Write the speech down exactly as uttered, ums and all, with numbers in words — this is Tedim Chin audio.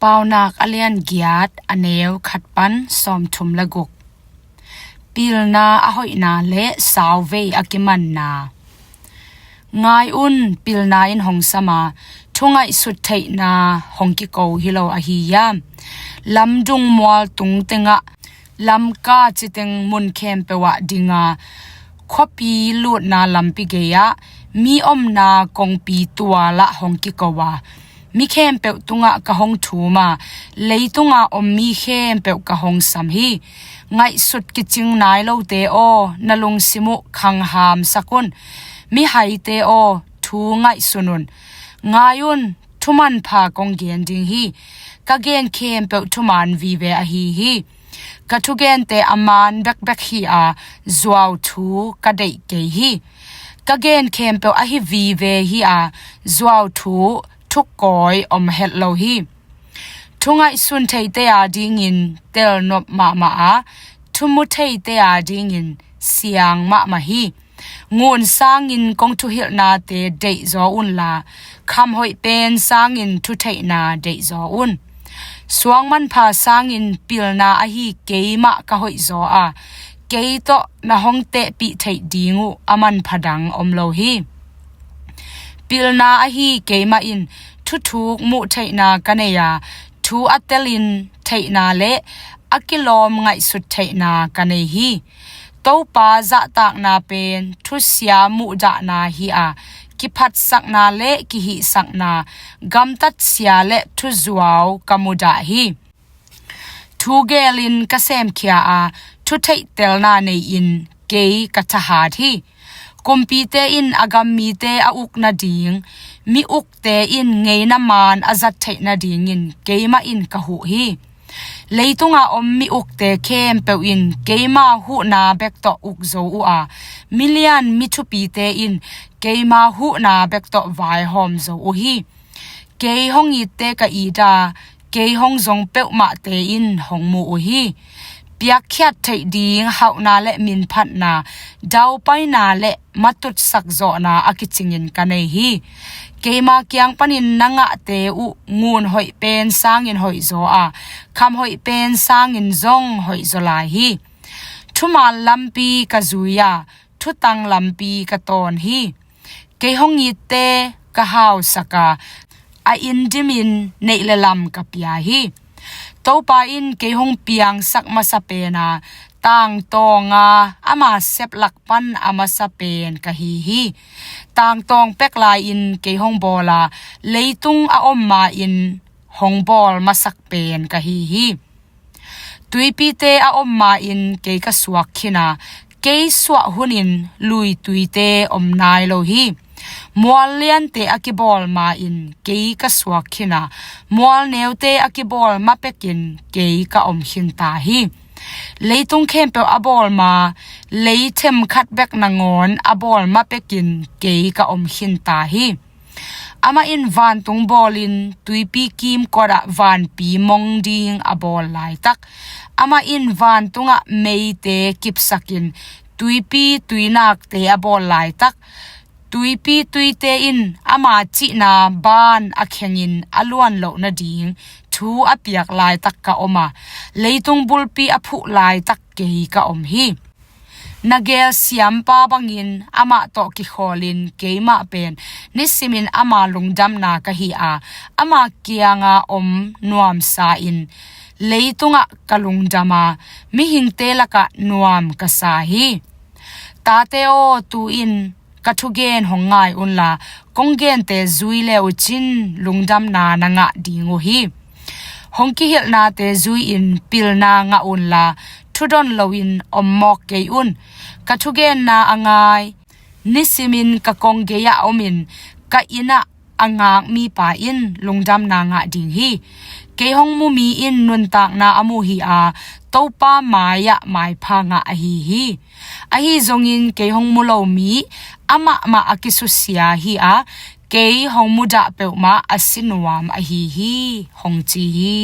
Paunak a lian giat, a neu khat pan sawmthum le guk. Pilna a hoihna le sauvei a kimanna. Ngai un, pilna in hong sama, thu ngaihsut theihna hong kiko hi lo ahi hiam? Lamdung mual tung tengah, Lamka citeng mun khempeuh ah dinga, khuapi lutna lampi gei-ah, mi omna kongpi tualah hong kiko a, mi khempeuh tungah ka hong thum a, leitunga om mi khempeuh ka hong sam hi. Ngaihsut kicing nai lote aw, na lungsim uh khanghamsak un. Mihaite aw, thu ngaihsun un. Ngai un, thumanpha kong gen ding hi. Ka gen khempeuh thuman vive ahi hi. Ka thugente a man bekbek hi a, zuau thu ka deih kei hi. Ka gen khempeuh ahi vive hi a, zuau thu thukkawi om het lo hi. Thu ngaihsun theite a dingin telnop mahmah a, thu mu theite a dingin siang mahmah hi. Ngun sangin kong thuhilhnate deihzaw unla, khamhoih pen sangin thutheihna deihzaw un. Suangmanpha sangin pilna ahi keimah ka hoihzaw a, kei tawh na hong tehpih theih ding uh a manpha dang om lo hi. Pilna ahi keimah in thuthuk muh theihna ka nei a, thu a telin theihna le a kilawm ngaihsut theihna ka nei hi. Topa zahtakna pen thusia muhdahna hi a, kiphatsakna le kihihsakna, gamtatsia le thuzuau ka mudah hi. Thu gelin ka semkhia a, thu theihtelna nei-in kei ka thahat hi. Kumpite in a gam mite a uk nading, mi ukte in ngeina maan a zat theih nadingin keimah in ka huh hi. Leitunga om mi ukte khempeuh in keima huhna bek tawh uk zo uh a, milian mi thupite in keima huhna bek tawh vaihawm zo uh hi. Kei hong itte ka it a, kei hong zong peuhmahte in hong mu uh hi. Piakkhiat theih ding hauhna le minphatna, daupaina le matutsak zawhna a kicingin ka nei hi. Keima kiang panin na ngahte uh ngun hoih pen sangin hoihzaw a, kham hoih pen sangin zong hoihzaw lai hi. Thuman lampi ka zui a, thutang lampi ka tawn hi. Kei hong itte ka hausak a, a inn dimin neih le lam ka pia hi. Topa in kei hong piangsak masa pen a, tangtawng a, ama seplak pan a masa pen ka hi hi. Tangtawng pek lai-in kei hong bawl a, leitung a om ma-in hong bawl masak pen ka hi hi. Tuipite a om ma-in kei ka suak khin a, kei suah hunin lui tuite om nai lo hi. Mual liante a kibawl ma-in kei ka suak khin a, mual neute a kibawl ma pekin kei ka om khin ta hi. Leitung khempeuh a bawl ma, lei themkhat bek nangawn a bawl ma pekin kei ka om khin ta hi. Amah in vantung bawlin tuipi kimkot ah vanpi mong ding a bawl laitak, amah in vantungah meite kipsakin tuipi tuinakte a bawl laitak, tuipi tuite in ama cihna ban a khengin a luan loh nading thu a piak laitak ka om a, leitung bulpi a phuh laitak kei ka om hi. Na gel siampa bangin amah tawh kikhawlin keimah pen nisimin ama lungdamna ka hi a, ama kianga om nuamsa in leitungah ka lungdam a, mihingte lakah nuam ka sa hi. Tate aw, tu-in ka thugen hong ngai unla, kong gente zui le uh cin lungdamna na ngah ding uh hi. Hong kihilhnate zui-in pilna ngah unla, thudon loin om mawk kei un. Ka thugenna a ngai, nisimin ka kong gei-ah omin ka innah a ngak mipa in lungdamna ngah ding hi. Kei hong mu mi in nuntakna a mu hi a, Topa mai-ah maipha ngah ahi hi. Ahi zongin kei hong mu lo mi amahmah a kisusia hi a, kei hong mudah peuhmah a si nuam ahi hi, hong ci hi.